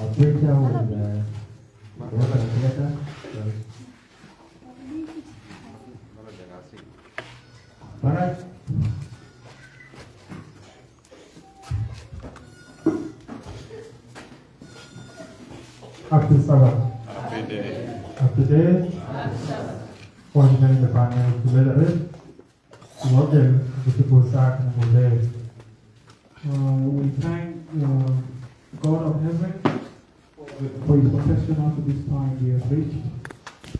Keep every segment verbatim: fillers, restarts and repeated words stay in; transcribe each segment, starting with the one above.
Our preacher will, uh, open the theater. All right. Happy Sabbath. Happy day. Happy day. Happy Sabbath. Ordinary the panel to let it. Welcome to the Sabbath. Uh, we thank uh, God of heaven for, for his protection up to this time we have reached.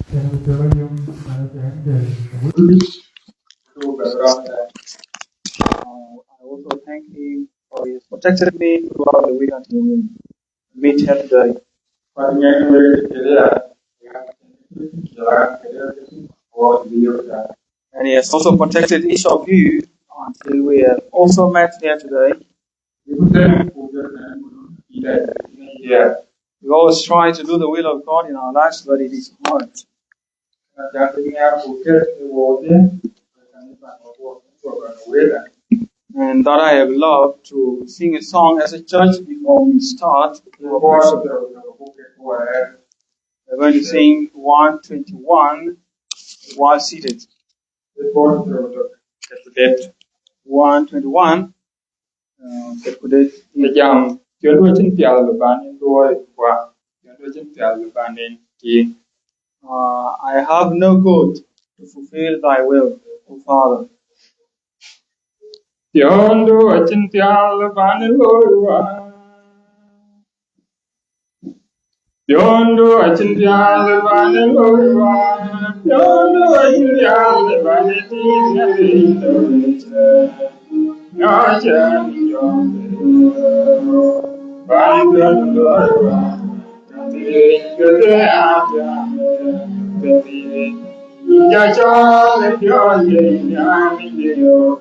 Then we tell him that the end is. Uh, I also thank him for his protected me throughout the week until we meet here today. And he has also protected each of you until we have also met here today. We always try to do the will of God in our lives, but it is hard. And that I have loved to sing a song as a church before we start our worship. We're going to sing one twenty-one while seated. One twenty-one. Uh, ke kude. Ë jam, piɔ̈ndu acïn pial bä ban en luɔi, Wä, piɔ̈ndu acïn pial bä ban en tïŋ. Uh, I have no good to fulfill thy will, O Father. Piɔ̈ndu acïn pial bä ban en luɔi, Wä. Piɔ̈ndu acïn pial bä ban en luɔi, Wä. Piɔ̈ndu acïn pial bä ban en tïŋ, na rin de wecë. Na cän jɔ ban piɔ̈ndu luɔi, Wä. Ka piny ke ke a jam, ke piny. Ja cɔl piɔ̈ndu, na rin de yök.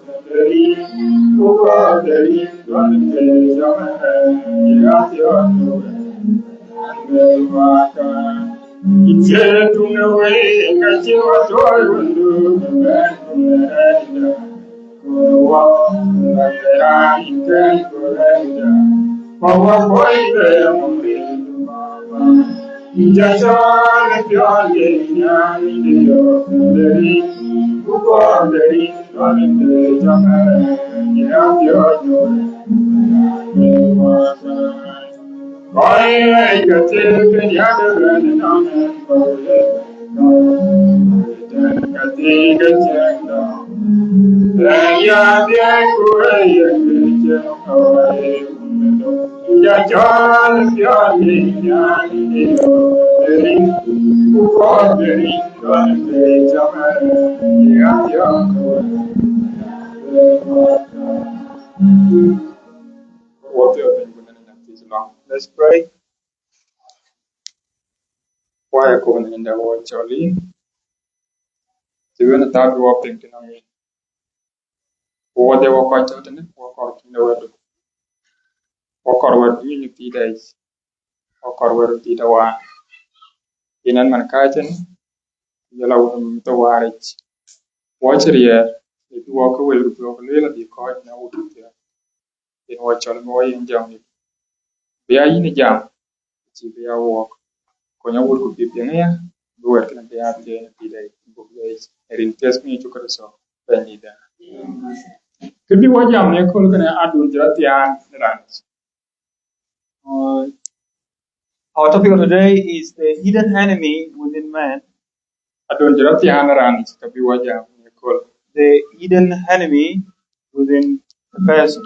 Let's pray. Why I come in the word, Charlie? Even that walking to know me. Wo de wo kɔc tɔ̈ tënë, wo kɔr kïn de wɛ̈tdu. Wo kɔr wɛ̈tdu yïn ë pïïr dɛɛc. Wo kɔr wɛ̈tdu pïïr de wään. Yen ɛn man kääc tënë, ku jɔl a wun thou wäär yic. Wo cï riɛɛr, ë bï wo ke wël ku bï wo ke lueel abï kɔc në wut thiëër. Yen wo cɔl bï wo yen jam yï. Bï ya yïn ë jam, cï bï ya wook. Kony awut ku bï piŋ aya, bï wɛ̈t kënë bï ya thiëëc në pïïr dɛɛc, buk dɛɛc, ë rin Yecu Kërtho Bɛ̈nydïtda. Kë bï wo jam në kööl kënë adun jɔt thiaan në raan. Uh, our topic of today is the hidden enemy within man. Adun jɔt thiaan në raan, kë bï wo jam në kööl. The hidden enemy within a person.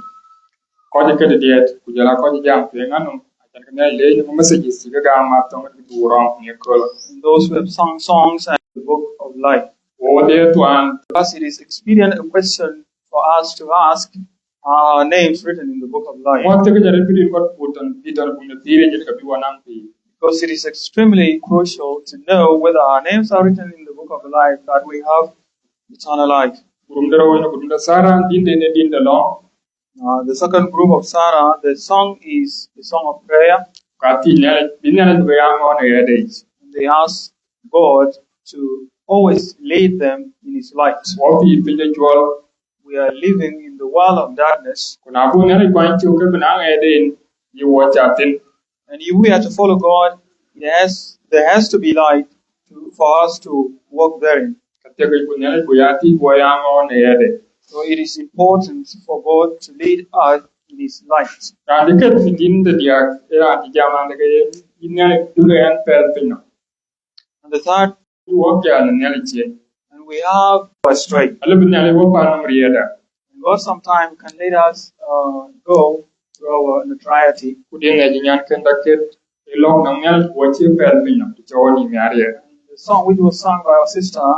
Kɔc ke diɛt, ku jɔl a kɔc jam tueŋ anɔm, acan ke Nhialic leec në messages cï ke gam ma thoŋ ke du rɔm në kööl. And those who have sung songs and the book of life. Wo de thuaan. Because it is expedient a question for us to ask, are our names written in the book of life? Ŋuɔ̈th cï ke jɔt bï dït kɔc put tɔn, bï tɔn buk në pïïr yic, ke bï wo naŋ pïïr. Because it is extremely crucial to know whether our names are written in the book of life, that we have eternal life. Ku rum de rou në ku rum de Sarah, din de në din de lɔ̈ŋ. Uh, the second group of Sarah, the song is a song of prayer. Ka thiëc Nhialic, bï Nhialic bï ya ŋɔ̈ɔ̈n ë ɣɛɛrde yic. And they ask God to always lead them in his light. Wo pïïr piny de cuɔl. We are living in the world of darkness. Ku na buk Nhialic kuany cök ke bï naŋ ɣɛɛrden yï wo cath thïn. And if we are to follow God, it has, there has to be light to, for us to walk therein. Ka thiëk yic ku Nhialic bï ya thiëc wo ya ŋɔ̈ɔ̈n ë ɣɛɛrde. So it is important for God to lead us in his light. Raan cï ket në din de diäk, ë raan cï jam an, ke yen, yïn Nhialic, duk ɣɛn pɛl piny nɔm. And the third, wo jal në Nhialic cie. And we have astray. Alë bï Nhialic wo pan nɔm riɛɛrda. And God sometimes can lead us, uh, go through our notoriety. Ku din ŋɛc nyan kën da ket, ë lɔ̈k nɔm Nhialic wo cï pɛl piny nɔm, të cɔɔl nïm ya riɛɛr. And the song which was sung by our sister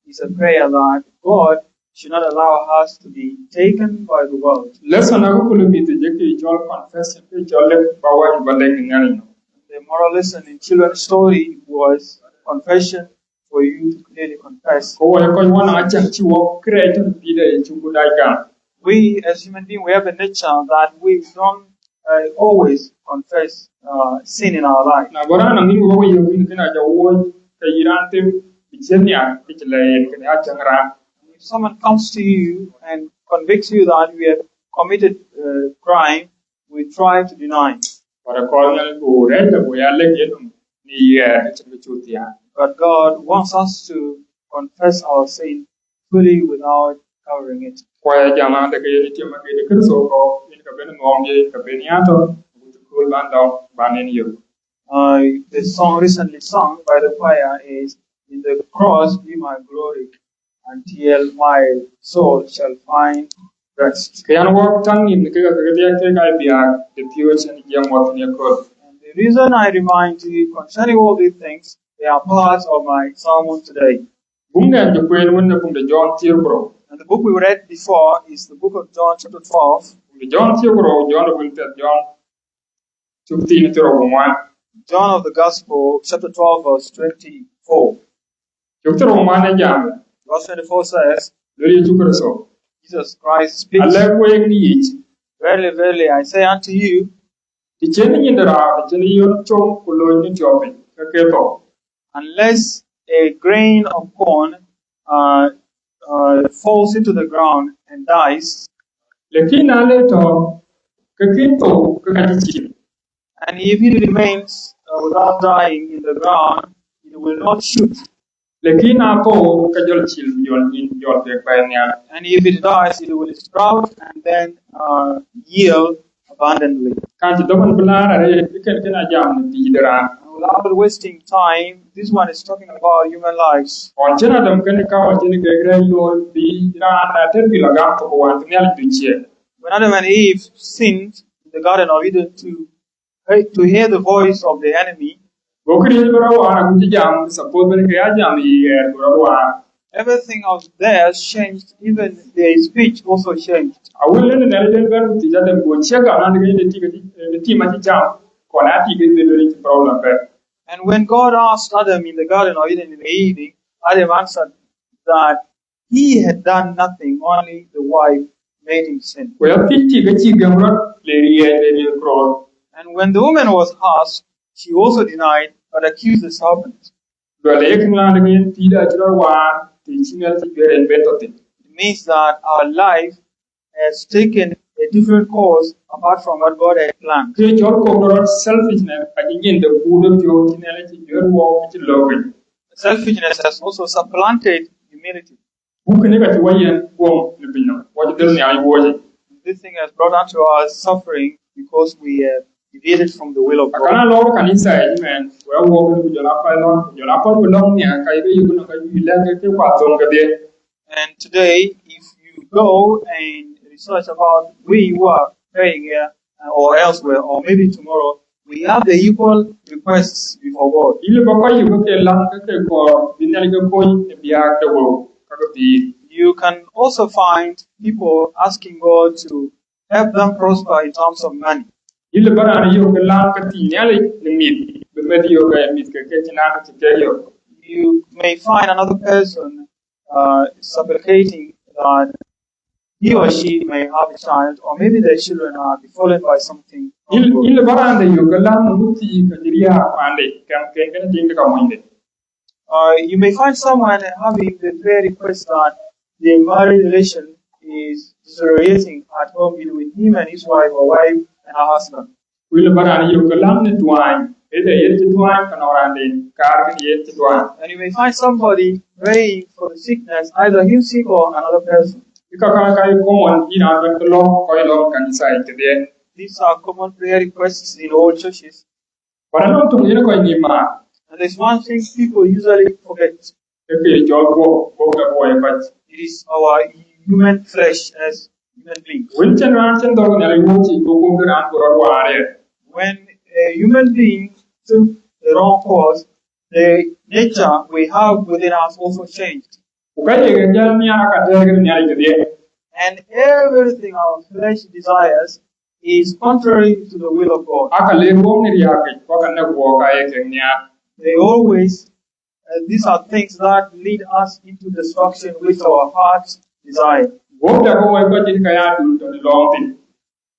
is a prayer that God should not allow us to be taken by the world. Lesson akököl ë mïth jëk ke cɔl confession, ke cɔl lek ba wany ba lek në Nhialic nɔm. The moral lesson in children's story was confession for you to clearly confess. Ku wo ye kɔc wän acäŋ cï wo kërɛɛc tënë pïïrda ye cuk dac gam. We as human beings, we have a nature that we don't, uh, always confess, uh, sin in our life. Na bɔ̈ raan anɔŋ yïn wok yök yïn kënë aca woc, ke yï raan them bï ciët nhial, ke cï lɛɛr yen kënë acäŋ raan. If someone comes to you and convicts you that you have committed, uh, crime, we try to deny. But akɔɔr Nhialic ku rɛ̈ɛ̈c ku ya lek yenɔm në ɣɛɛr, ke cïn kë cuk thiaan. But God wants us to confess our sin fully without covering it. Ku ya jam an, de ke yen tiam ke de Kërtho kɔ̈u, yen ka ben nuɔɔm ye, yen ka ben ya tɔ̈, ku cï kööl ban dɔm, ban yen yök. Uh, the song recently sung by the choir is, "In the cross be my glory, until my soul shall find rest." Ke yan wok taŋ nïm ke ka ke diɛɛk ke ka biak de piööc en jiɛm wok ni kööl. And the reason I remind you concerning all these things, they are part of my sermon today. Buŋ dɛn jɔ kueen wën në buŋ de Jɔn thiëër ku rou. And the book we read before is the book of John chapter twelve. Buŋ de Jɔn thiëër ku rou, Jɔn de wël piɛth, Jɔn cök thiin thiërrou ku ŋuan. John of the Gospel, chapter twelve, verse twenty-four. Cök thiërrou ku ŋuan ë jam. Verse twenty-four says, lueel Yecu Kërtho, Jesus Christ speaks, alɛ̈k wek në yic, verily, verily, I say unto you, të cïn nyin de raan, të cïn yön com ku loony në tiɔp piny, ke ke thou. Unless a grain of corn uh, uh, falls into the ground and dies, lakin na le tɔ̈ ke kën thou, ke ka cï cil. And if it remains uh, without dying in the ground, it will not shoot. Lakin na thou, ke jɔl cil, jɔl nyin, jɔl tek pɛɛi nhial. And if it dies, it will sprout and then uh, yield abundantly. Kan cï dɔmën bï laar arëët, kën kën a jam në pïïr de raan. And without wasting time, this one is talking about human lives. Ɣɔn cïn Adam kënë ka ɣɔn cïn kek rɛɛc looi bï raan na tëër bï lɔ gam thok wään cï Nhialic dhuk ciëën. When Adam and Eve sinned in the Garden of Eden to, to hear the voice of the enemy, go këriëëc bï rɔt waar, agut cï jam, suppose bɛ̈n ke ya jam yï ɣɛɛr bï rɔt waar. Everything of theirs changed, even their speech also changed. Awën lënë Nhialic den bɛ̈n ku thiëc Adam, go ciëk gam an, ke yïn de tik, de tim acï cam, kɔn aa tik ke bï lueel cï problem bɛ̈n. And when God asked Adam in the Garden of Eden in the evening, Adam answered that he had done nothing, only the wife made him sin. Ku ya thiëc tik acï gäm rɔt le riɛɛc le miɛt kɔɔr. And when the woman was asked, she also denied, but accused the serpent. Luɛl ye kën raan de yen pïïrda acï rɔt waar, të cï Nhialic cï juëër en ben tɔ̈ thïn. It means that our life has taken a different course apart from what God had planned. Kë cɔl kok rɔt selfishness, acï nyin de kuur de piɔ̈u cï Nhialic cï juëër wɔ, acï lɔ piny. Selfishness has also supplanted humility. Ku kënë ka cï wɔ yen guɔ̈m në piny nɔm, wɔ cï dhil nhial wuɔɔc. This thing has brought unto us suffering because we have deviated from the will of God. Akënë lɔɔr kanitha yic mɛn, wek wɔ kënë ku jɔl a kɔc lɔ̈ŋ, ku jɔl a kɔc bï lɔ̈ŋ nhial, ka yï ke yök nɔm ka yï lɛ̈k ke kuat thöŋ kedhie. And today, if you go and research about we who are praying here uh, or elsewhere, or maybe tomorrow, we have the equal requests before God. Yïn lëu ba kɔc yök ke ke läŋ ke ke kɔɔr bï Nhialic ke kony ë biäk de wëu ka ke pïïr. You can also find people asking God to help them prosper in terms of money. Yïn lëu ba raan yök ke läŋ ke thïn Nhialic në mïth, bï meth yök ë mïth ke ke cïn raan cï kek yök. You may find another person uh, supplicating that he or she may have a child, or maybe their children are befallen by something. Yïn, yïn lëu ba raan de yök ke läŋ në muk thii ka cï riääk paande, kɛm ke kën tiiŋ de ka monyde. Uh, you may find someone having the prayer request that the married relation is deteriorating at home between him and his wife or wife and her husband. Ku yïn lëu ba raan yök ke läŋ në tuaany, ëdë yen cï tuaany, ka nɔŋ raan den kaar kën yen cï tuaany. And you may find somebody praying for the sickness, either him sick or another person. Ë ka ka ka ye common bï raan bɛ̈n ke lɔ̈ŋ kɔc lɔ̈ŋ kanitha yic kedhie. These are common prayer requests in all churches. But anɔŋ töŋ yen kɔc nhïïm maar. And there's one thing people usually forget. Ee kë ye cɔl guɔ̈p, guɔ̈p de wɔ ye kɔc. It is our human flesh as human beings. Wën cïn raan cïn dhɔ̈k Nhialic wuɔ̈ɔ̈c yic, ku guɔ̈p de raan ku rɔt waar ye. When a human being took the wrong course, the nature we have within us also changed. Ku ka ye ke jäl nhiaar ka tɛ̈ɛ̈k Nhialic kedhie. And everything our flesh desires is contrary to the will of God. Aka le guɔ̈p në riääk yic, ku aka nɛ̈k guɔ̈p ka ye kek nhiaar. They always, uh, these are things that lead us into destruction, which our hearts desire. Guɔ̈p de ke wɔ ye kɔc cïn ka ya dun tɔ̈ në lɔ̈ɔ̈ŋ thïn.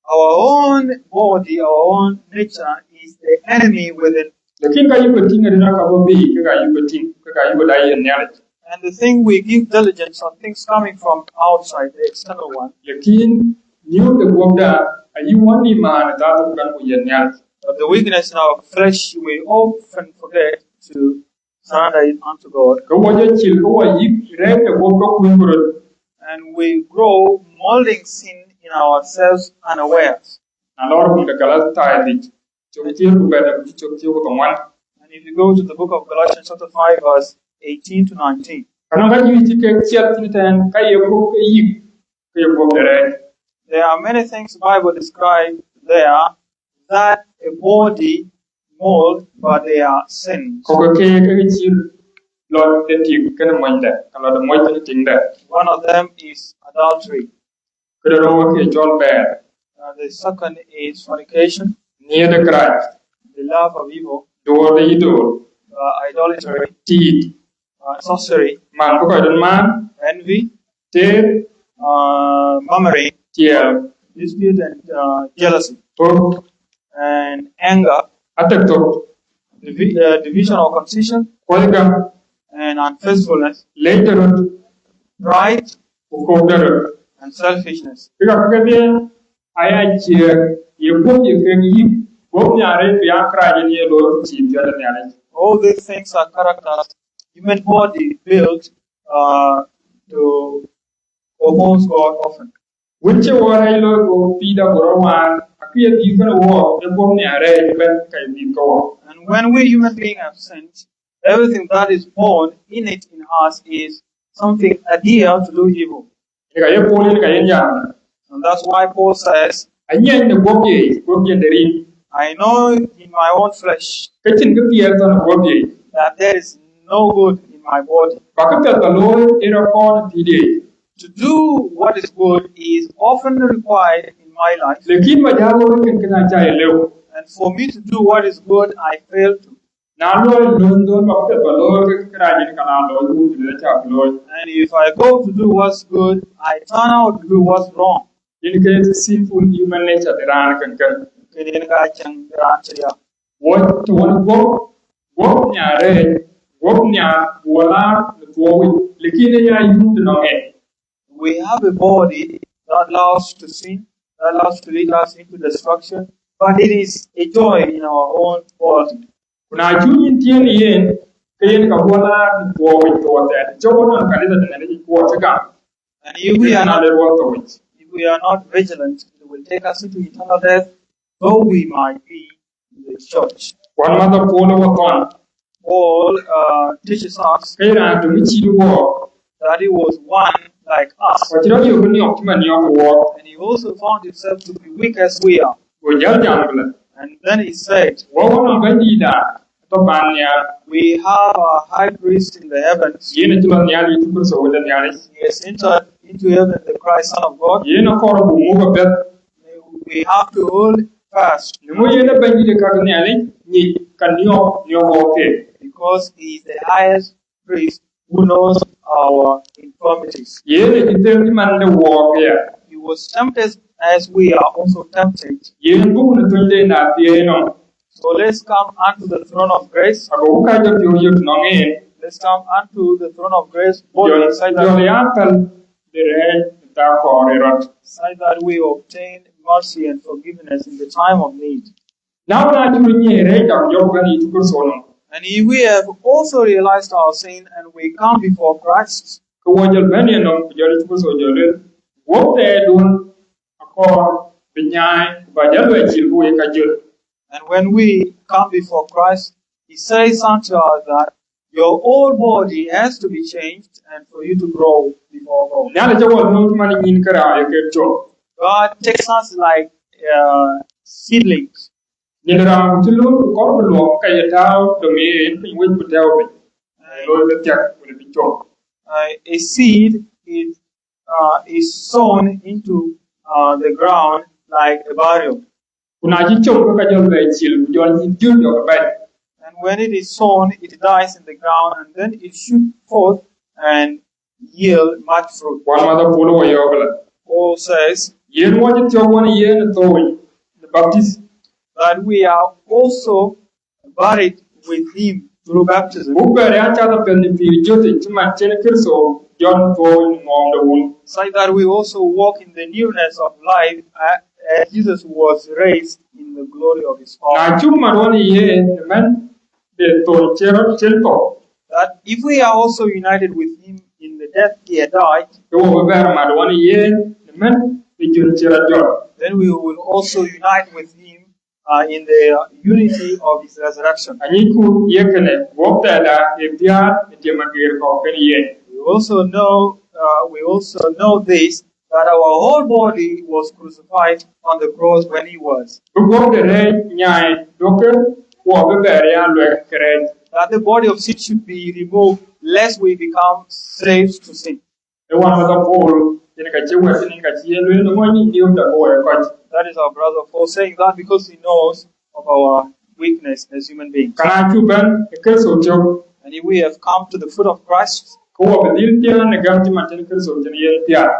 Our own body, our own nature is the enemy within. Lakin ka yï bï tïŋ rin aka bɔ̈ bei, ke ka yï bï tïŋ, ke ka yï bï dac yen Nhialic. And the thing we give diligence on things coming from outside, the external one. Lakin niöör de guɔ̈pda ayï wɔ nhïïm maan ë thaa thok kan ku yen Nhialic. But the weakness in our flesh, we often forget to surrender it unto God. Ke wɔ jɔ cil, ke wɔ yïk rɛ̈ɛ̈c de guɔ̈p ke kuc ku röt. And we grow molding sin in ourselves unawares. Na lɔɔr piny de Galatia thiëc, cök thiëër ku bɛ̈t, ku cök thiëër ku thoŋuan. And if you go to the book of Galatians chapter five, verse eighteen to nineteen. Ka nɔŋ ka juëc cï kek ciɛth thïn tɛ̈ɛ̈n, ka ye guɔ̈p ke yïk, ke ye guɔ̈p de rɛ̈ɛ̈c. There are many things the Bible describes there that a body mold, but they are sins. Kɔ̈k ke ke cï lɔ de tik kenë monyde, ka lɔ de moc kenë tiŋde. One of them is adultery. Këde rou ke cɔl bɛɛr. Uh, the second is fornication. Nhiëër de kërac. The love of evil. Duɔ̈ɔ̈r de yï dhoor. Uh, idolatry. Tiit. Uh, sorcery. Man bï kɔc röt maan. Envy. Teer. uh, murmuring, yeah, dispute and uh, jealousy, thök, and anger, atek thök, divi- uh, division or contention, kuɔckë, and unfaithfulness, leec de röt, pride, ku kok de röt, and selfishness. Kë ka kedhie aya ciëër ye guɔ̈p ye kek yïk, guɔ̈p nhiaar rëëc bï ya kërac en ye looi ku cïï piɛth ë Nhialic. All these things are characters human body built uh, to oppose God often. Wën cï wɔ rɛɛc looi ku pïïrda ku rɔt wään, akë ye dhil kënë wɔɔk ë guɔ̈p nhiaar rɛɛc ëbɛ̈n ka ye dhil ke wɔɔk. And when we human beings have sinned, everything that is born in it in us is something adhere to do evil. Yen ka ye Paul yen ka yen jam. And that's why Paul says, anyiɛc në guɔ̈p yiic, guɔ̈p yen de rin. I know in my own flesh, ke cïn kë piɛth tɔ̈ në guɔ̈p yiic, that there is no good in my body. Ba kë piɛth ba looi ë rɔt kɔɔr në pïïr yiic. To do what is good is often required in my life. Lakin ba jal looi kën kën aca ye lëu. And for me to do what is good, I fail to. Na luɔi lööny dhöl ba piɛth ba looi ke kërac en ka na looi wun tëde aca bï looi. And if I go to do what's good, I turn out to do what's wrong. Yen ke sinful human nature de raan kën kën. Kën yen ka cäŋ de raan cï riääk. Wɔ të wën guɔ̈p, guɔ̈p nhiaar rɛɛc, guɔ̈p nhiaar ku wɔ laar në thuɔɔu yic, lakin ë ya yum të nɔŋ en. We have a body that loves to sin, that loves to lead us into destruction, but it is a joy in our own body. Ku na cuk yïn tiɛ̈n yen, ke yen ka bɔ̈ laar në thuɔɔu yic ke wɔ thɛɛr. Cï wɔ nɔŋ kanitha de Nhialic yic ku wɔ cï gam. And if we are not, if we are not vigilant, it will take us into eternal death, though we might be in the church. Wän mäth Paul ë wɔ thɔn. Paul uh, teaches us, ke raan töŋ cït wɔɔk, that he was one like us. Ku acï rɔt yök bï niɔp cï man niɔp wɔɔk. And he also found himself to be weak as we are. Go jäl jam ëlä. And then he said, wɔ wɔ nɔŋ Bɛ̈nydïïtda tɔ̈ paan nhial. We have a high priest in the heavens. Yen acï lɔ nhial Yecu Kërtho Wën de Nhialic. He has entered into heaven, the Christ, Son of God. Yen akɔɔr buk muk apiɛth. We have to hold fast. Në ŋö yen ë Bɛ̈nydït ë ka ke Nhialic nyic ka niɔp niɔp wɔɔk keek. Because he is the highest priest who knows our infirmities. Yen acï them cï man de wɔɔk aya. He was tempted as we are also tempted. Yen buk në thönyde na thiëëc nɔm. So let's come unto the throne of grace. Ago ku ka jɔ piɔ̈u yök nɔŋ en. Let's come unto the throne of grace boldly, such that, jɔl ya päl de rɛɛc në thaa kɔɔr ë rɔt. Such that we obtain mercy and forgiveness in the time of need. Na wën, aa cuk nyiɛɛi rɛɛcda ku jɔku bɛ̈n Yecu Kërtho nɔm. And if we have also realized our sin and we come before Christ, ke wɔ jɔl bɛ̈n yenɔm ku jɔl Yecu Kërtho jɔl lueel, wok thɛɛrdun akɔɔr bï nyaai ku ba jɔl luɛɛl cil ku wek ka jɔl. And when we come before Christ, he says unto us that your whole body has to be changed and for you to grow before God. Nhialic acï wɔ lööm cï man nyin ke raan ye ke cök. God takes us like uh, seedlings. Nyin raan ku cï lööm ku kɔɔr bï luɔk ka ye tääu dom ye yen piny wec ku tɛ̈ɛ̈u piny. Looi ke thiäk ku le bï cök. Uh, a seed is, uh, is sown into uh, the ground like a barrier. Ku na cï cök ke ka jɔl bɛ cil ku jɔl nyin jur jɔk bɛ̈n. And when it is sown, it dies in the ground, and then it shoot forth and yield much fruit. Wän mäth Paul wɔ yɔɔk ëlä. Paul says, yen wɔ cï thiɔ̈k wɔ në yen ë thou yic në baptism. That we are also buried with him through baptism. Buk bɛ̈ɛ̈r ya cath apiɛth në pïïr jöt yic cï man cïn Kërtho jɔt në thuɔɔu yic në ŋɔɔm de Wun. Such that we also walk in the newness of life uh, as Jesus was raised in the glory of his Father. Na cuk mat wɔ në yen në mɛn de thon cï rɔt cil thou. That if we are also united with him in the death he had died, ke wɔ bï bɛ̈ɛ̈r mat wɔ në yen në mɛn de jön cï rɔt jɔt. Then we will also unite with him uh, in the unity of his resurrection. Anyicku ye kënë, guɔ̈p thɛɛrda ë thiäär ë tim ageer kɔ̈k kën yen. We also know, uh, we also know this, that our whole body was crucified on the cross when he was. Bï guɔ̈p de rɛɛc nyaai duɔ̈kkë, ku wɔ bï bɛ̈ɛ̈r ya luɛk ke rɛɛc. That the body of sin should be removed, lest we become slaves to sin. Ë wän mäth Paul yen ka cï wɛ̈t tënë ka cï ye lueel në ŋɔ̈c nyin liëëuda ke wɔ ye kɔc. That is our brother Paul saying that because he knows of our weakness as human beings. Ka na cuk bɛ̈n ë Kërtho cök. And if we have come to the foot of Christ, ke wɔ bï dhil piäät në gäm cï man cïn Kërtho cïn yen piäät.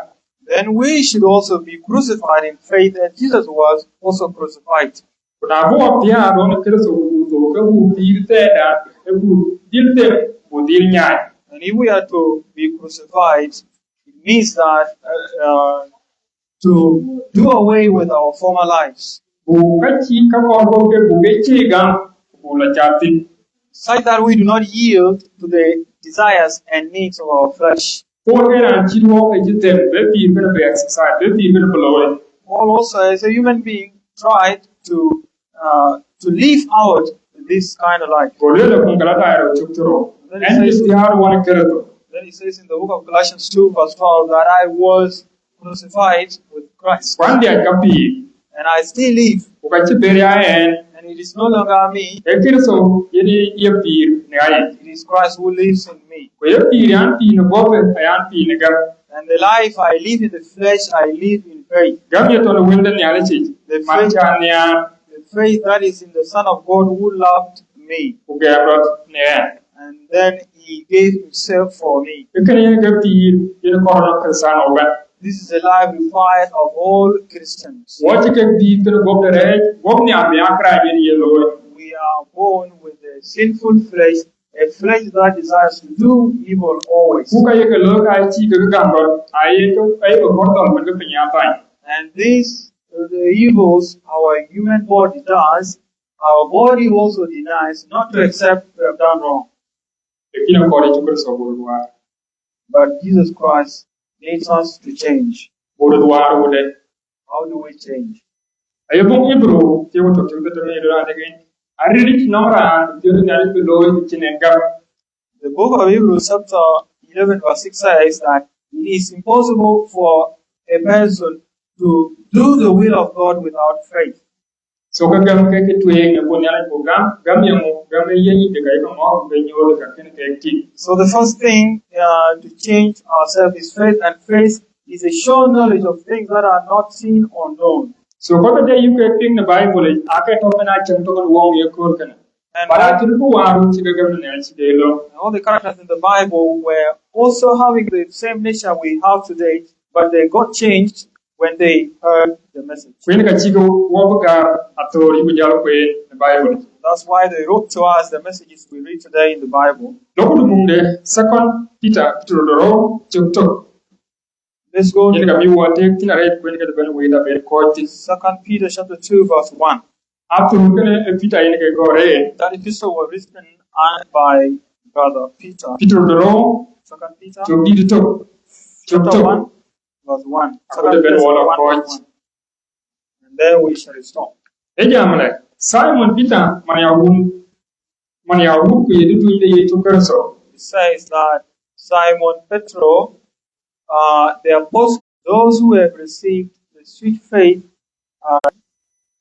Then we should also be crucified in faith as Jesus was also crucified. Ku na bï wɔ piäät ɣɔn Kërtho ku buk thou, ke buk pïïr thɛɛrdan, ke buk dhil them, buk dhil nyaai. And if we are to be crucified, it means that, uh, uh, to do away with our former lives. Buk ka cï ka kɔn kɔ̈k ke buk ke cï gam, buk la cath thïn. Such that we do not yield to the desires and needs of our flesh. Paul ke raan cït wɔ ke cï them bï pïïr kënë bï exercise, bï pïïr kënë bï looi. Paul also, as a human being, tried to, uh, to live out this kind of life. Go lueel ë kuŋ Galatia rou cök thërou, then he says, "Ɣɛn cï thiäär ɣɔn Kërtho." Then he says in the book of Galatians two verse twelve that I was crucified with Christ. Ku ɣɛn dhiac ka pïïr. And I still live. Ku ka cï ber ya ɣɛn. And it is no longer me. Ee Kërtho yen ye pïïr në ɣa yic. It is Christ who lives in me. Ku ye pïïr ɣɛn pïïr në guɔ̈p, ë ɣɛn pïïr në gäm. And the life I live in the flesh, I live in faith. Gäm ye tɔ̈ në Wël de Nhialic yic, man cä nhiaar. The faith that is in the Son of God who loved me. Ku gɛɛr rɔt në ɣɛn. And then he gave himself for me. Ee kënë yen ke pïïr yen kɔɔr nɔŋ Kërthiano ëbɛ̈n. This is the life required of all Christians. Wɔ cï kek dhiëth kënë guɔ̈p de rɛɛc, guɔ̈p nhiaar bï ya kërac yen ye looi. We are born with a sinful flesh, a flesh that desires to do evil always. Ku ka ye ke looi ka cï ke gam rɔt, aye ke, aye ke kɔɔr dhɔl bï ke piny aa bäny. And these, uh, the evils our human body does, our body also denies not to accept we have done wrong. Lakin akɔɔr Yecu Kërtho bï röt waar. But Jesus Christ needs us to change. Bï röt waar wudë. How do we change? Aye buŋ Hebrew thiëër ku tök, thiëër ku tök, raan dek en, aril nɔŋ raan piɔ̈ɔ̈th Nhialic bï looi cïn en gam. The book of Hebrews chapter eleven verse six says that it is impossible for a person to do the will of God without faith. So ke gäm ke kë tueŋ ë bɔ̈ Nhialic ku gam, gäm ye ŋö? Gäm ë ye yic de ka ye ke ŋɔ̈ɔ̈th ku ke nyuɔɔth de ka kën kek tïŋ. So the first thing, uh, to change ourselves is faith, and faith is a sure knowledge of things that are not seen or known. So kɔc de yuk ke piŋ në Bible yic, aa ke tɔ̈ mɛn aa cäŋ tɔ̈ kën wɔŋ ye kööl kënë. And but all, aa cïn bï waar cï ke gäm në Nhialic cï de lɔ. And all the characters in the Bible were also having the same nature we have today, but they got changed when they heard the message. Ku yen ka cï ke wɔ bï gäär athöör yï bï jäl kueen në Bible. That's why they wrote to us the messages we read today in the Bible. Lok du muŋde Second Peter, Petero de rou cök tök. Let's go. Yen ka bï wɔ tek thïn arëët ku yen ka bɛ̈n wëët abëër kɔc thïn. Second Peter chapter two verse one. Athöör kënë ë Peter yen ke gɔ̈ɔ̈r en. That epistle was written, uh, by brother Peter. Petero de rou, Second Peter, cök dït tök. Chapter one, verse one. Ago de bɛ̈n wɔ la kɔc. And then we shall stop. Ë jam lɛ, Simon Peter, man ya wun, man ya wun ku ye dutuny de Yecu Kërtho. It says that Simon Petro, uh, the apostle, those who have received the sweet faith, uh,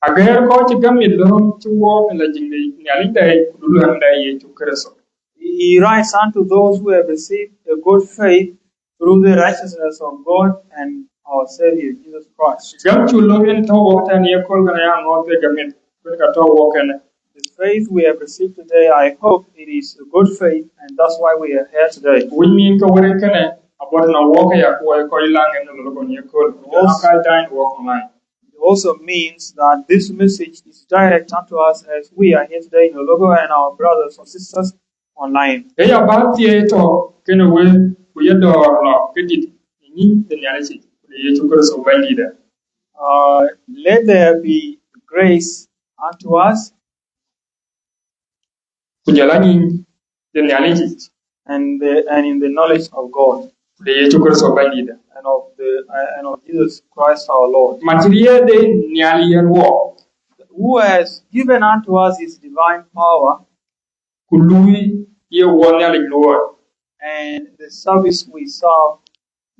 agɛ̈ɛ̈r kɔc cï gäm mit lööm cï wɔɔk në la jiŋ de Nhialic dɛɛi ku du luäŋ de Yecu Kërtho. He writes unto those who have received a good faith through the righteousness of God and our Savior Jesus Christ. Gäm cuk lööm yen tɔ̈ wɔk tɛ̈n ye kööl kënë ya ŋɔ̈ɔ̈th ke gäm mit, kën ka tɔ̈ wɔk kënë. The faith we have received today, I hope it is a good faith, and that's why we are here today. Wïc min ke wërëk kënë abɔ̈ tënë wɔk aya ku wɔ ye kɔc laŋ en në lolokon ye kööl, ku jɔl aa kɔc daai në wɔk online. It also means that this message is direct unto us as we are here today in Loloko and our brothers and sisters online. Ë ya bä thiëëc tɔ̈ kënë we, ku ye dɔ̈ɔ̈r lɔ ke dït në nyïny de Nhialic yic, ku de Yecu Kërtho Bɛ̈nydïïtda. Uh, let there be grace unto us. Ku jɔl a nyïny de Nhialic yic. And the, and in the knowledge of God. Ku de Yecu Kërtho Bɛ̈nydïïtda. And of the, uh, and of Jesus Christ our Lord. Man cï riɛl de Nhialic yiën wɔɔk. Who has given unto us his divine power. Ku luui ye wɔ Nhialic luɔi. And the service we serve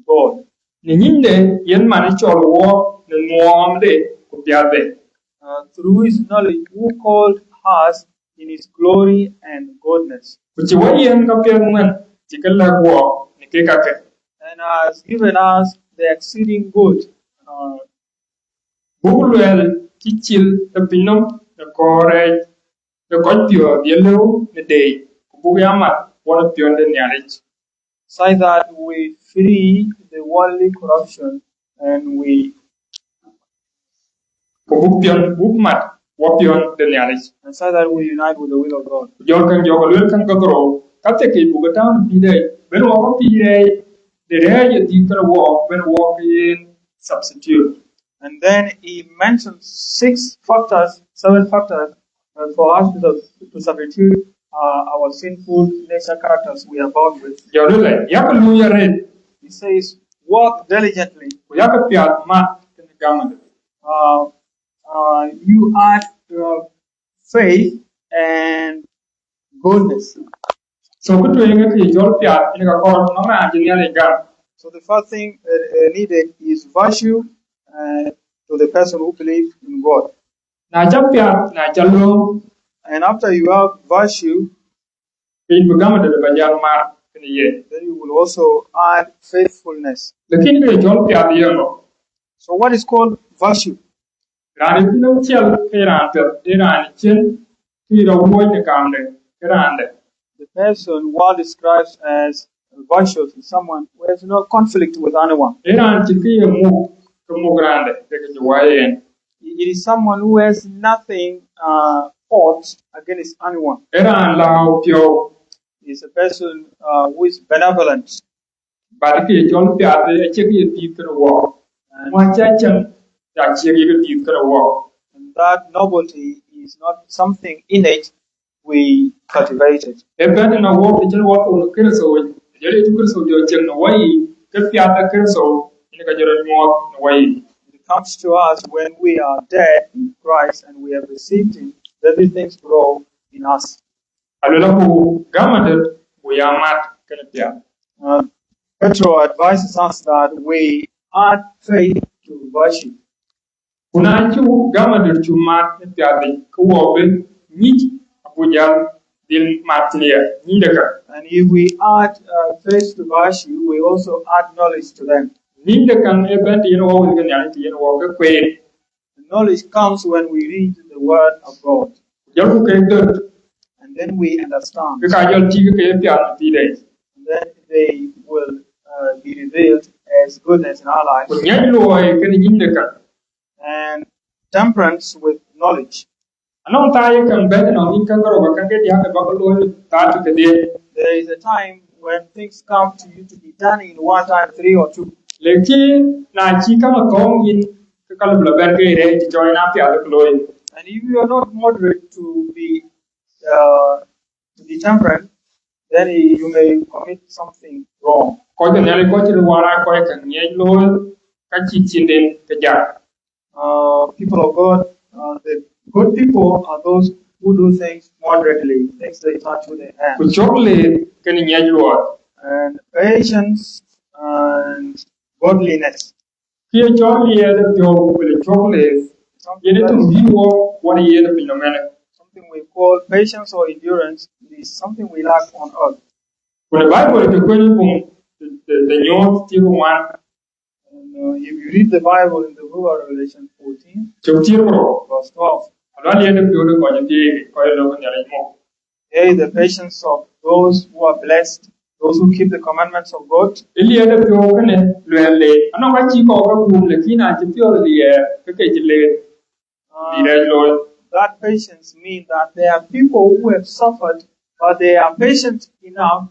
God. Në nyïnyde yen man cɔl wɔɔk në ŋuɔɔmde ku piathde. Uh, through his knowledge, who called us in his glory and goodness. Ku cï wɔ yiën ka piɛth ŋuɛ̈n cï ke lɛ̈k wɔɔk në kek kakë. And has given us the exceeding good. Uh, buk luɛɛl cï cil ë piny nɔm në kɔɔr rɛɛc de kɔc piɔ̈ɔ̈th ye lëu në deec, ku buk ya mat wɔn ë piɔ̈n de Nhialic. Such that we flee the worldly corruption and we ku buk piɔ̈n buk mat wɔ piɔ̈n de Nhialic. And so that we unite with the will of God. Jɔl kën jɔk luel kën ke dhorou ka thekei buk tääu në pïïr rɛɛc ben wɔ ke pïïr rɛɛc de rɛɛc ye dhiëth kënë wɔɔk ben wɔɔk ke yen substitute. And then he mentioned six factors, seven factors uh, for us to, to substitute uh, our sinful nature characters we are born with. Jɔl luel yak luui arëët. He says, work diligently. Ku yak piath mat kën gamde. Uh, uh, you add uh, faith and goodness. So kë tueŋ ke jɔl piath yen ka kɔɔr nɔŋ raan cï Nhialic gam. So the first thing uh, uh, needed is virtue uh, to the person who believes in God. Na ca piath na ca lööm. And after you have virtue, ke yïn bï gamde ba jal mat kën ye. Then you will also add faithfulness. Lakin ke jɔl piath yen ŋö? So what is called virtue? Raan ë cïn ciɛl ke raan piɛth, ee raan cïn kë rɔt wuɔ̈c në kaamde ke raande. The person who describes as virtuous is someone who has no conflict with anyone. Ee raan cïn kë ye muk ke muk raande ke ke cï wai yen. It is someone who has nothing uh, fought against anyone. Ee raan lääu piɔ̈u. Is a person uh, who is benevolent. But kë ye cɔl piath acie kë ye dhiëth kënë wɔɔk. Ŋuan cä cäŋ acie kë ye dhiëth kënë wɔɔk. And that nobility is not something innate we cultivated. Ee bɛ̈n tënë wɔɔk të cïn wɔɔk thou në Kërtho, jɔl Yecu Kërtho jɔ cieŋ në wɔ yiic, ke piath ë Kërtho yen ka jɔ rɔt nyuɔɔth në wɔ yiic. It comes to us when we are dead in Christ and we have received Him, then these things grow in us. Aluel aku gamde ku ya mat kën piath. Uh, Petro advises us that we add faith to virtue. Ku na cuk gamde cu mat në piath yic, ke wɔ bï nyic abu jal dhil mat liɛɛr nyic de käŋ. And if we add uh, faith to virtue, we also add knowledge to them. Nyic de käŋ ee bɛ̈n të yen wɔ wël ke Nhialic, të yen wɔ ke kueer. The knowledge comes when we read the word of God. Jɔlku ke döt. And then we understand. Ke ka jɔl tïk ke ye piath në pïïrde yic. And then they will uh, be revealed as goodness in our lives. Ku nyiɛc luɔi kën nyic de käŋ. And temperance with knowledge. Anɔŋ thaa ye käŋ bɛ̈n nɔŋ yïn käŋ kärou ka käŋ ke diäk ë bä ke looi thaa tök kedhie. There is a time when things come to you to be done in one time, three or two. Lakin na cï käŋ thɔ̈ɔ̈ŋ yïn, ke ka lëu bï lɔ bɛ̈n ke rɛɛc të cɔl yen apiath ke looi. And if you are not moderate to be uh, to be temperate, then you may commit something wrong. Kɔc ke Nhialic, kɔc cï röt waar aa kɔc ke ŋiɛc looi ka cï cinden ke jak. Uh, people of God, uh, the good people are those who do things moderately, things they touch with their hand. Ku cök leer kën ŋiɛc luɔi. And patience and godliness. Kë ye cɔl liɛɛt ë piɔ̈u ku le cök leer, yen ë töŋ bï wɔ wɔ në yen ë piny nɔm ënë. Something we call patience or endurance is something we lack on earth. Ku në Baibol të kuëny buŋ de nyuɔɔth thiëër ku ŋuan. And uh, if you read the Bible in the book of Revelation fourteen, cök thiëër ku rou, verse twelve, aluel liɛɛt ë piɔ̈u de kɔc ë thiëëk, kɔc ë lɔ̈k Nhialic muk. Yea, the patience of those who are blessed, those who keep the commandments of God. Ë liɛɛt ë piɔ̈u kënë luɛɛl leer. Anɔŋ ka cï kɔɔr ke guum, lakin acï piɔ̈ɔ̈th liɛɛr ke ke cï leer bï rɛɛc looi. That patience means that there are people who have suffered, but they are patient enough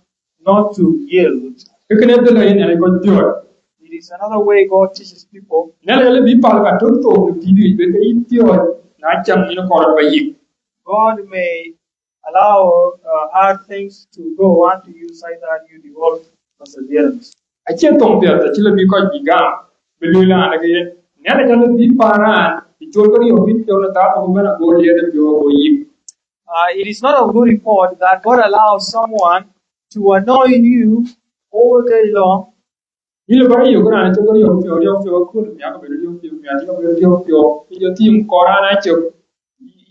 not to yield. Ke kënë dhil yen Nhialic kɔc piɔ̈ɔ̈c. It is another way God teaches people. Nhialic alë bï pal ka tök thok në pïïrdu yic, bï ke yïn piɔ̈ɔ̈c na cam yïn kɔɔr ba yïk. God may allow uh, hard things to go on to you such that you develop perseverance. Acie thoŋ piɛth acï lë bï kɔc bï gam bï lueel raan ke yen Nhialic alë bï paan raan bï col ke riɔ̈ɔ̈k bï piɔ̈u në thaa thok ëbɛ̈n ago liɛɛt ë piɔ̈u ago yïk. Uh, it is not a good report that God allows someone to annoy you all day long. Yïn lë bä yök raan cï ke riɔ̈ɔ̈k piɔ̈u, riɔ̈ɔ̈k piɔ̈u aköl miak, abï riɔ̈ɔ̈k piɔ̈u miak, abï riɔ̈ɔ̈k piɔ̈u, ke jɔ thïïm kɔɔr raan acök.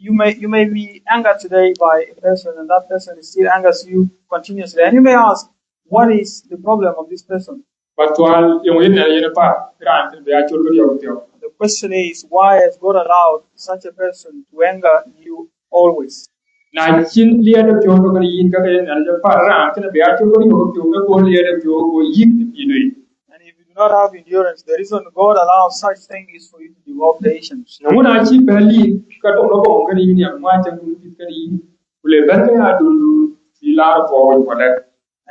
You may, you may be angered today by a person, and that person still angers you continuously. And you may ask, what is the problem of this person? But thual yeŋö yen Nhialic yen ë par raan kën bï ya col ke riɔ̈ɔ̈k piɔ̈u? The question is, why has God allowed such a person to anger you always? Na cïn liɛɛt ë piɔ̈u tök kën yïn, ka ke yen Nhialic ë par raan kën bï ya col ke riɔ̈ɔ̈k piɔ̈u, ke go liɛɛt ë piɔ̈u go yïk në pïïrdu yic. And if you not have endurance. The reason God allows such thing is for you to develop patience. Na wun acï bɛ̈n lik, ka tɔŋ lɔ kɔŋ kënë yïn, ya ŋuan cäŋ dun pith kënë yïn, ku le bɛ̈n ke ya dun dun, bï laar puɔ̈u wec wala.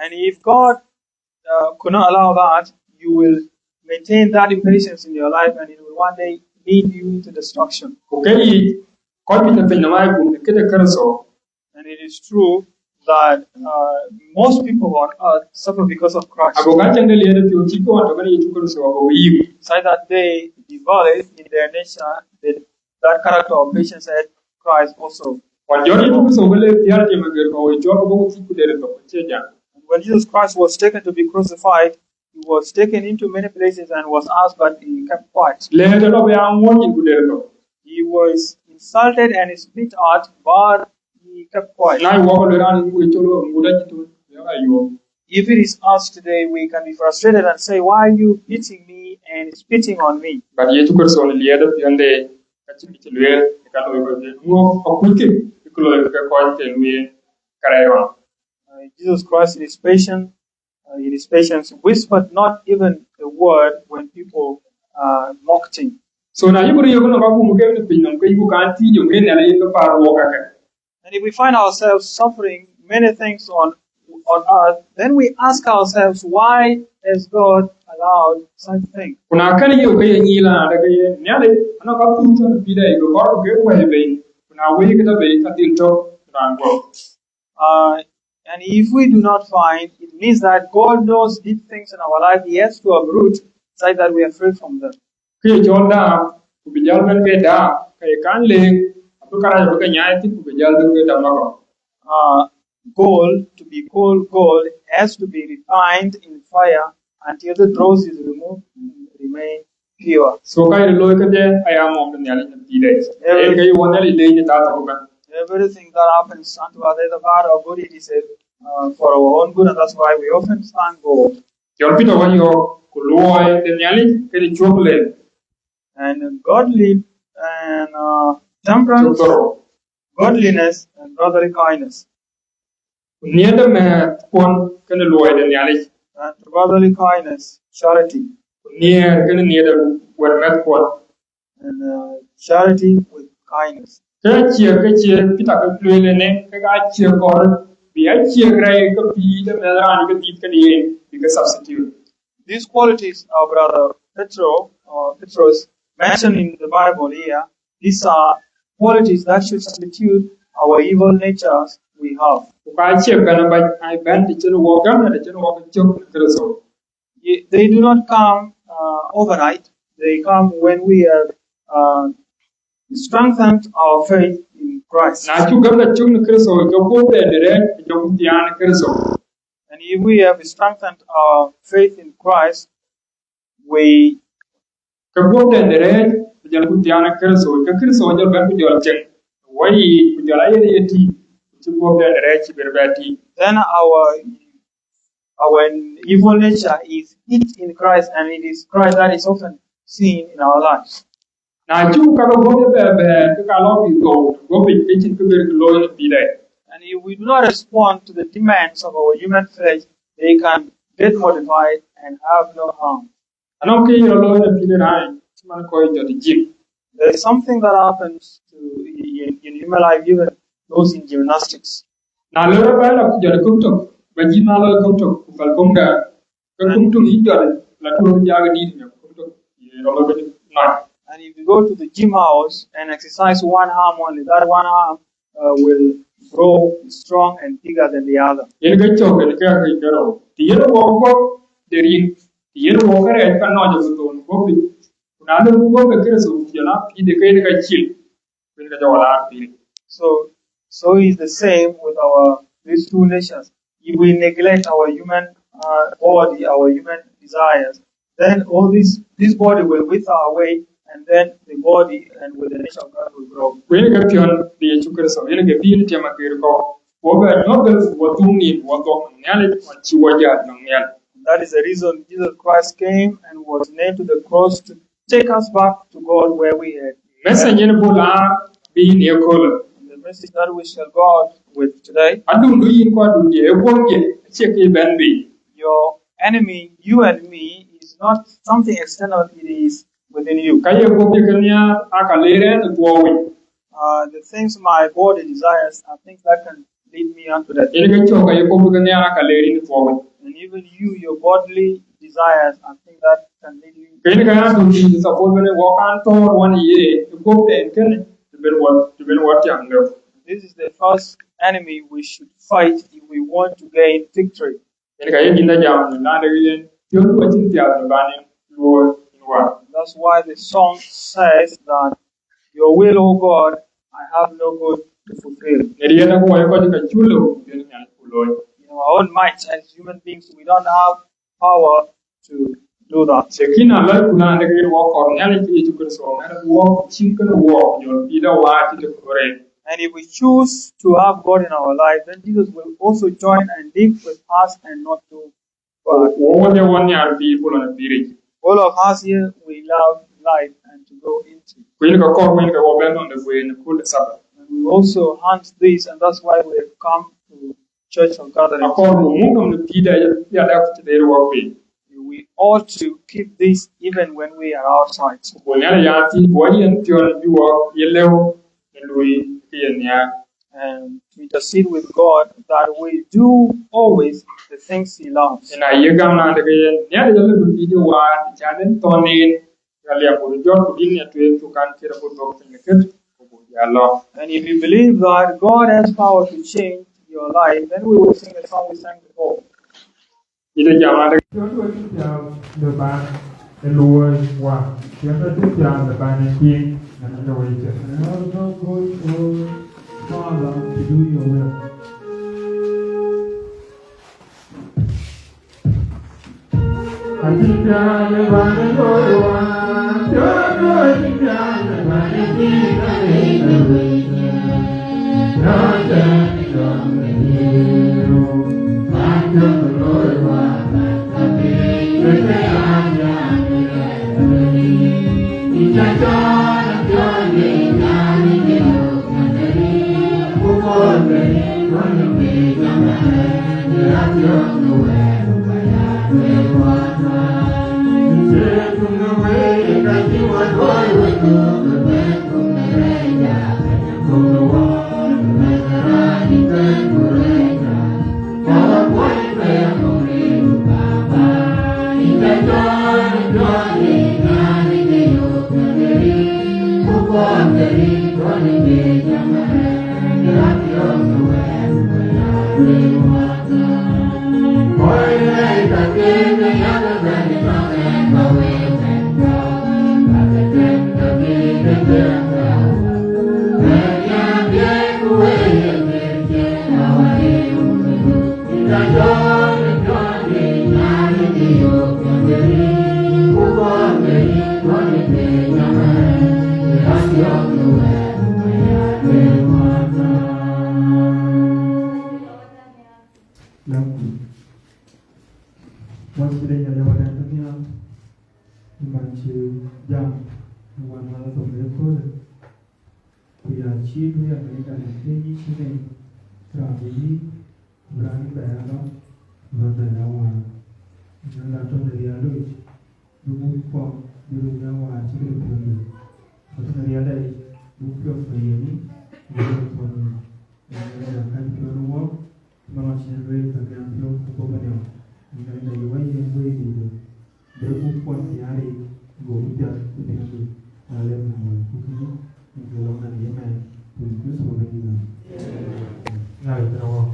And if God uh, could not allow that, you will maintain that impatience in your life and it will one day lead you to destruction. Ku ke yic, kɔc juëc në piny nɔm aa gum në këde Kërtho. And it is true that uh, most people on earth suffer because of Christ. Ago ka cäŋ de liɛɛt piɔ̈u cï kɔn tɔ̈ kënë Yecu Kërtho ago yiiu. Such that they develop in their nature the, that character of patience as Christ also. Wan jɔt Yecu Kërtho ke le piäl tiɛm ager kɔ̈u ë cɔk bɔ̈ ku thiëc ku der thok, cie jam. And when Jesus Christ was taken to be crucified, he was taken into many places and was asked, but he kept quiet. Le të lɔ bï a ŋuɔ̈t nyin ku der thok. He was insulted and spit at, but he kept quiet. Na wɔ ke le raan wek col ŋut acï tun, ya ka yuɔ̈p. If it is us today, we can be frustrated and say, "Why are you beating me and spitting on me?" But Yecu Kërtho në liɛɛt piɔ̈nde, ka cïn kë cï lueel, ka looi kɔc ke ŋuɔ̈k akuckï, kë looi ke kɔc ke lueel, ka rɛɛc rɔn. Uh, Jesus Christ in his patience, uh, in his patience, whispered not even a word when people uh, mocked him. So na yïk röt yök nɔm ka gum ke në piny nɔm, ke yïku kan thiëc yök, yen Nhialic yen ke päl wɔ kakë. And if we find ourselves suffering many things on on earth, then we ask ourselves, why has God allowed such things? Ku na kën yök ke ye nyïïl, na de ke ye Nhialic, anɔŋ ka pur tɔ̈ në pïïrda yic, ke kɔɔr ku ke wɛ̈i bei, ku na wëi ke tɔ̈ bei, ka dhil tɔ̈ raan guɔ̈p. Uh, and if we do not find, it means that God knows deep things in our life. He has to uproot such that we are free from them. Kë ye cɔl daap, ku bï jäl bɛ̈n ke daap, ka ye kan leek, abï kärac abï ke nyaai thïn, ku bï jäl bɛ̈n ke damakɔ. Uh, gold, to be called gold, has to be refined in fire until the dross is removed and remain pure. So ka ye looi këde aya mɔ̈k de Nhialic në pïïrda yic. Every- Yen ke ye wɔ Nhialic leec ë thaa thok ëbɛ̈n. Everything that happens unto us, either bad or good, it is a, uh, for our own good, and that's why we often thank God. Jɔl Peter wɔ yɔ̈ɔ̈k, ku luɔi de Nhialic këde cuɔp lel. And godly and uh, temperance, cuɔp thorou. Godliness and brotherly kindness. Ku nhiëër de mɛ̈ɛ̈thkuɔn kënë luɔi de Nhialic. And brotherly kindness, charity. Ku nhiëër kënë nhiëër de wɛ̈t mɛ̈thkuɔn. And uh, charity with kindness. Ke ciëk, ke ciëk Peter ke lueel ënë, ke ka ciëk kɔɔr bï a ciëk rɛɛc ke pïïr de mɛ̈th raan ke dhiëth kënë yen, bï ke substitute. These qualities our brother Petro, or Petros, mentioned in the Bible here, these are qualities that should substitute our evil natures we have. Ku ka ciëk bɛ̈n abac, ai bɛ̈n të cïn wɔ gäm, të cïn wɔ cök në Kërtho. Ye-, they do not come uh, overnight. They come when we have uh, strengthened our faith in Christ. Na cuk gäm la cök në Kërtho, ke guɔ̈pden de rɛɛc jɔku thiaan Kërtho. And if we have strengthened our faith in Christ, we ke guɔ̈pden de rɛɛc jɔku thiaan Kërtho, ke Kërtho jɔl bɛ̈n ku jɔl cieŋ wɔ yiic, ku jɔl a yen ye tïŋ, ku cï guɔ̈pden de rɛɛc cï bɛ̈n bɛ tïŋ. Then our our evil nature is hid in Christ, and it is Christ that is often seen in our lives. Na cuk ka ke guɔ̈p bɛ̈ɛ̈r bɛ̈ɛ̈r, ke ka lɔ pïïr thou guɔ̈p yic, ke cïn kë ber ke looi në pïïrda yic. And if we do not respond to the demands of our human flesh, they can get modified and have no harm. Anɔŋ kë ye rɔt looi në pïïr raan, cï man kɔc jɔt ë gym. There is something that happens to in, in human life, even those in gymnastics. Na lɔ rɔt bɛ̈n la ku jɔt ë köŋ tök, ba gym a lɔ ë köŋ tök, ku päl köŋda, ke köŋ tök yï jɔt, la tuɔɔk jak dïït nya, köŋ tök ye rɔt looi ke nɔc. And if you go to the gym house and exercise one arm only, that one arm uh, will grow strong and bigger than the other. Yen ke cök, yen ke ke ke rou. Të yen wɔ guɔ̈p de riŋ, të yen wɔ ke rɛɛc ka nɔc ë thon guɔ̈p yic. Ku na lëu guɔ̈p ke Kërtho, ku jɔl a pïïr de ke yen ka cil, ku yen ka jɔ wala pïïr. So, so is the same with our these two natures. If we neglect our human uh, body, our human desires, then all this this body will wither away, and then the body and with the nature of God will grow. Ku yen ke piɔ̈n de Yecu Kërtho, yen ke bï yen tiɛm aker kɔ̈u, ku bɛ nyuɔ̈th ke wɔ dhuŋ nim, wɔ dhuɔ̈k nɔm Nhialic, wɔ cï wɔ jat nɔm Nhialic. That is the reason Jesus Christ came and was nailed to the cross to take us back to God where we had. Message yen bï la bï yen ye köölë. The message that we shall go out with today. Adundu yïn ku adundiɛ̈, ë guɔ̈pdiɛ̈, acie kë bɛ̈n bei. Your enemy, you and me, It's not something external, it is within you. Ka ye guɔ̈p ye ke nhiaar aa ka leer ɣɛn ë thuɔɔu yic. Uh, the things my body desires are things that can lead me unto death. Yen ke cök ka ye guɔ̈p ye ke nhiaar aa ka leer yïn ë thuɔɔu yic. And even you, your bodily desires are things that can lead you. Ke yen ka ɣɛn aduk cï suppose bɛ̈n ë wɔ kan thɔ̈ɔ̈r wän ye ë guɔ̈p ë ɣɛn kënë të ben wɔ, të ben wɔ tiam lëu. This is the first enemy we should fight if we want to gain victory. Yen ka ye yïn da jam në na de yen piɔ̈n wɔ cïn piath në ban yen luɔ̈ɔ̈i yïn wä. That's why the song says that, "Your will, O God, I have no good to fulfill." Në riɛn ë wɔ ye kɔc ka cul lëu bï yen Nhialic ku looi. In our own minds as human beings, we don't have power to do that. Lakin alɔc ku na de yen wɔ kɔɔr Nhialic ke Yecu Kërtho, ŋɛ̈n wɔ cïn kënë wɔ jɔl bï da wä cï të kɔɔr yen. And if we choose to have God in our life, then Jesus will also join and live with us and not do bad. Wɔ wɔ de wɔ nhiaar bï bɔ̈ lɔn pïïr yic. All of us here, we love life and to go into. Ku yen ka kɔɔr wën ke wɔ bɛ̈n nɔn de kueen ë kööl de Thabath. And we also hunt this, and that's why we have come to church of gathering. Akɔɔr ku muk nɔm në pïïrda ya dap të deer wɔ piny. We ought to keep this even when we are outside. Ku Nhialic ya thiëc ku wɔ yen piɔ̈n bï wɔ ye lëu në luɔi ke ye nhiaar. And to intercede with God that we do always the things He loves. Yen aye gam na de ke yen Nhialic alëu bï pïïr ye waar të can en thɔ̈n en. Ka liɛp ku jɔt ku dïn ya tueŋ cu kan kir abuk dhok piny në kët ku buk ya lɔ. And if you believe that God has power to change your life, then we will sing the song we sang before. Ide jam ade. Piɔ̈n wɔ cï piath në ban ë luɔ̈ɔ̈i wä, piɔ̈n wɔ cï piath në ban ë tiiŋ në wëike. I have no good, oh Father, to do your will. Lakin, wacï de yɛn ë wɛ̈ɛ̈t nhial, ë man cï jam ë wan ŋäth thok ë köölë, ku ya cï lueel Amerika në piny cï ŋic raan bï yï, ku raan bï bɛ ya lɔ, ku raan bï bɛ ya wäär. Ënɔn la tɔ̈ në riɛl loic, bï muk kuɔm bï röt ya wäär cï këde piɔ̈ndu. Ku tɔ̈ në riɛl dɛɛc, bï piɔ̈ɔ̈th bɛ yiëk, ku bï röt thuɔ̈n yiëk. Ënɔn la kɛ̈n piɔ̈n wɔk, Bä lɔ cïn lueel ka gɛm piɔ̈u ku bɔ̈ bä diäk, ënɔn ë ye wä yen wëi dïïtë, bï buk kuɔth nhiaar yic, go bï piath bï piɔ̈ndu, na lek na wël ku kënë, në kë lɔŋ nɛn ye mɛɛn, ku në Kërtho Bɛ̈nydït. Ŋa ye tënë wɔk?